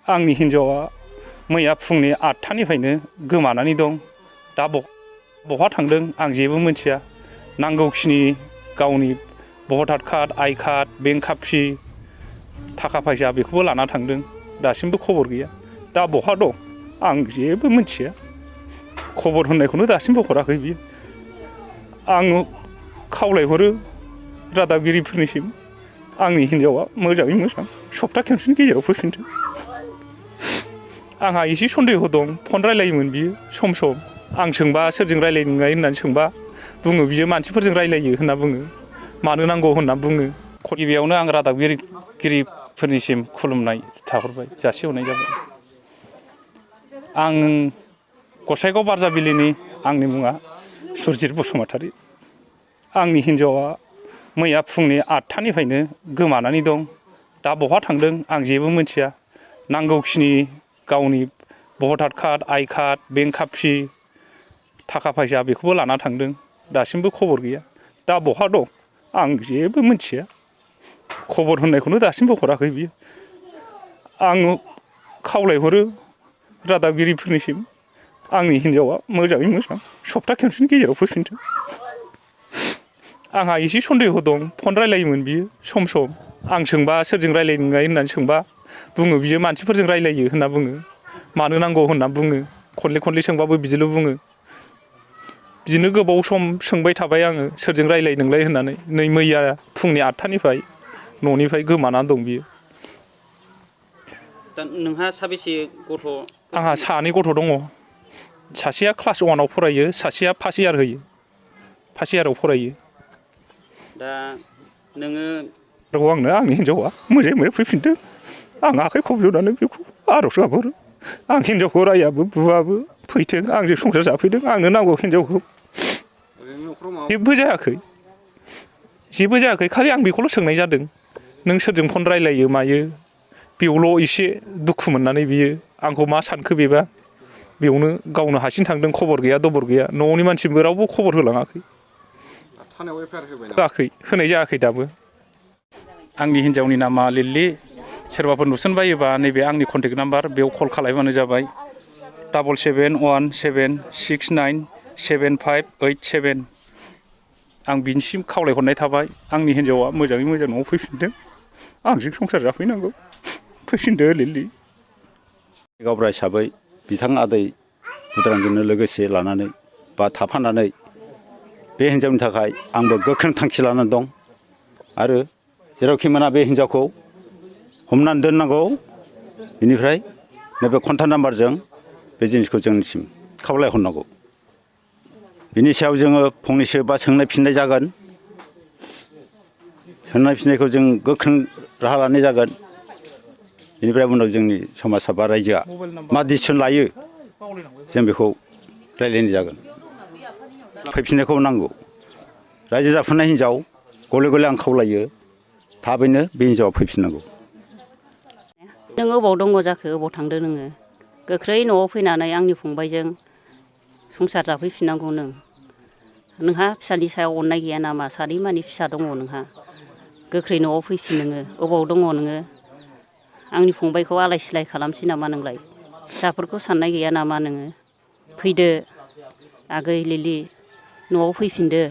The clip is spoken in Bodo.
आंनि हिन्जावा मैया फुंनि 8टानिफ्रायनो गोमानानै दं। दा बहा थांदों आं जेबो मिथिया। नांगौखिनि गावनि भटार कार्ड, आइ कार्ड, बेंक कापि, थाखा फैसा बेखौबो लाना थांदों। दासिमबो खबर गैया। दा बहा दं आं जेबो मिथिया। खबर होननायखौनो दासिमबो हराखै बियो। आं खावलायहरो रादाबगिरिफोरनिसिम आंनि हिन्जावा मोजाङै मोजां सप्ता खनसेनि गेजेराव फैफिनथों। आंहा एसे सन्देह दं। फन रायलायोमोन बियो सम सम। आं सोंबा सोरजों रायलायनो होननानै सोंबा बुङो बियो मानसिफोरजों रायलायो होनना बुङो। मानो नांगौ होनना बुङो। गिबियावनो आं रादाबगिरिफोरनिसिम खुलुमनाय थाहरबाय, जासिहरनाय जाबाय। आं गसाइगाव बारजाबिलिनि आंनि मुङा सुरजित बसुमतारी। आंनि हिन्जावा मैया फुंनि 8टानिफ्रायनो गोमानानै दं। दा बहा थांदों आं जेबो मिथिया। नांगौखिनि गावनि भटार कार्ड, आइ कार्ड, बेंक कापि, थाखा फैसा बेखौबो लाना थांदों। दासिमबो खबर गैया। दा बहा दं आं जेबो मिथिया। खबर होननायखौनो दासिमबो हराखै बियो। आं खावलायहरो रादाबगिरिफोरनिसिम आंनि हिन्जावा मोजाङै मोजां सप्ता खनसेनि गेजेराव फैफिनथों। आंहा एसे सन्देह दं। फन रायलायोमोन बियो सम सम। आं सोंबा सोरजों रायलायनो होननानै सोंबा बुङो बियो मानसिफोरजों रायलायो होनना बुङो। मानो नांगौ होनना बुङो। खनले सोंबाबो बिदिल' बुङो। बिदिनो गोबाव सम सोंबाय थाबाय आङो सोरजों रायलायो नोंलाय होननानै। नै मैया फुंनि 8टानिफ्राय न'निफ्राय गोमानानै दं बियो। दा नोंहा साबेसे गथ'? आंहा 2 गथ' दङ। सासेया क्लास 1आव फरायो, सासेया फार्स्ट इयार होयो। फार्स्ट इयाराव फरायो। दा नोङो आंनो आंनि हिन्जावा मोजाङै फैफिनथों। आं आखाइ खबजबनानै बेखौ आर'ज गाबहरो। आं हिन्जावखौ रायाबो बुवाबो फैथों आंजों संसार जाफैदों। आंनो नांगौ हिन्जावखौ। जेबो जायाखै खालि आं बेखौल' सोंनाय जादों। नों सोरजों फन रायलायो मायो बेयावल' एसे दुखु मोननानै बियो आंखौ मा सानखो बेबा बेयावनो गावनो हारसिं थांदों। खबर गैया दबर गैया। न'नि मानसिबो रावबो खबर होलाङाखै। होनाय जायाखै दाबो। आंनि हिन्जावनि नामा लिलि। सोरबाफोर नुसनबायोबा नैबे आंनि कन्टेक्ट नाम्बार बेयाव कल खालामबानो जाबाय। 7717697587। आं बिनिसिम खावलायहरनाय थाबाय। आंनि हिन्जावा मोजाङै मोजां न'आव फैफिनदों। आंजों संसार जाफैनांगौ। फैफिनदो लिलि। गावबुरा हिसाबै बिथां आदै बुद्रांजोंनो लोगोसे लानानै बा थाफानानै बे हिन्जावनि थाखाय आंबो गोख्रों थांखि लानानै दं। आरो जेरावखि मोना बे हिन्जावखौ हमनानै दोननांगौ। बेनिफ्राय नैबे कन्टाक्ट नाम्बारजों बे जिनिसखौ जोंनिसिम खावलायहरनांगौ। बिनि सायाव जोङो फंनैसो बा सोंनाय फिननाय जागोन। सोंनाय फिननायखौ जों गोख्रों राहा लानाय जागोन। बेनिफ्राय उनाव जोंनि समाजा बा रायजोआ मा डिसिसन लायो जों बेखौ रायलायनाय जागोन। फैफिननायखौ नांगौ। रायजो जाफुनाय हिन्जाव गले गले आं खावलायो थाबैनो बे हिन्जावा फैफिननांगौ। नों अबाव दङ जाखो अबाव थांदों नोङो? गोख्रै न'आव फैनानै आंनि फंबायजों संसार जाफैफिननांगौ नों। नोंहा फिसानि सायाव अननाय गैया नामा? 3 मानि फिसा दङ नोंहा। गोख्रै न'आव फैफिन नोङो। अबाव दङ नोङो? आंनि फंबायखौ आलाय सिलाय खालामसै नामा नोंलाय? फिसाफोरखौ साननाय गैया नामा नोङो? फैदो आगै लिलि न'आव फैफिनदो